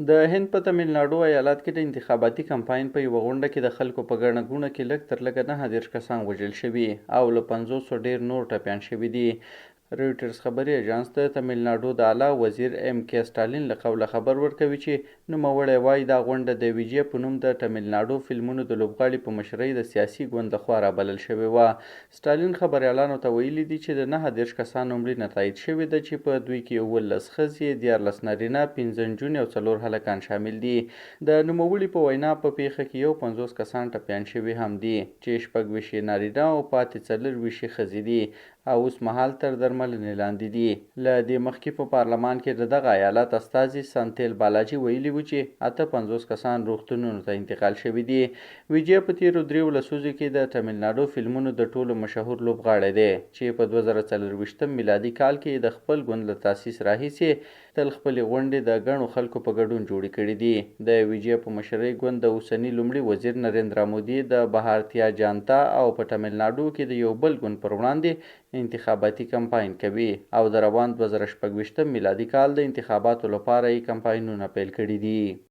د هند په تمیل ناډو ایالت کې د انتخاباتي کمپاین په یوه غونډه کې د خلکو په ګڼه ګوڼه کې لږ تر لږه 39 کسان وژل شوي او له پنځوسو ډېر نور ټپیان شوي دي. رویټرز خبري اژانس د تمیل ناډو د اعلی وزیر ایم کې سټالین له قوله خبر ورکوي چې نوموړی وايي دا غونډه د ویجې په نوم د تمیل ناډو فلمونو د لوبغاړي په مشرۍ د سیاسي ګوند له خوا رابلل شوې وه. سټالین خبریالانو ته ویلي دي چې د 39 کسانو مړینه تایید شوې ده چې په دوی کې 17 ښځې، 13 نارینه، پنځه نجونې او څلور هلکان شامل دي. د نوموړي په وینا په پېښه کې 51 کسان ټپیان شوي هم دي چې 26 یې نارینه او پاتې 24 یې ښځې دي او اوس مهال تر درملنې لاندې دي. له دې مخکې په پارلمان کې د دغه ایالت استازي سنتیل بالاجي ویلي وو چې 58 کسان روغتونونو ته انتقال شوي دي. ویجې په تېرو دریو لسیزو کې د تمیل ناډو فلمونو د ټولو مشهور لوبغاړی دی چې په 2024 میلادي کال کې یې د خپل ګوند له تاسیس راهیسې تل خپلې غونډې د ګڼو خلکو په ګډون جوړې کړې دي. د ویجې په مشرۍ ګوند د اوسني لومړي وزیر نریندرا مودي د بهارتیا جانتا او په تمیل ناډو کې د یو بل ګوند پر وړاندې انتخاباتي کمپاین کوي او د روان 2026 میلادي کال د انتخاباتو لپاره یې کمپاینونه پیل کړي دي.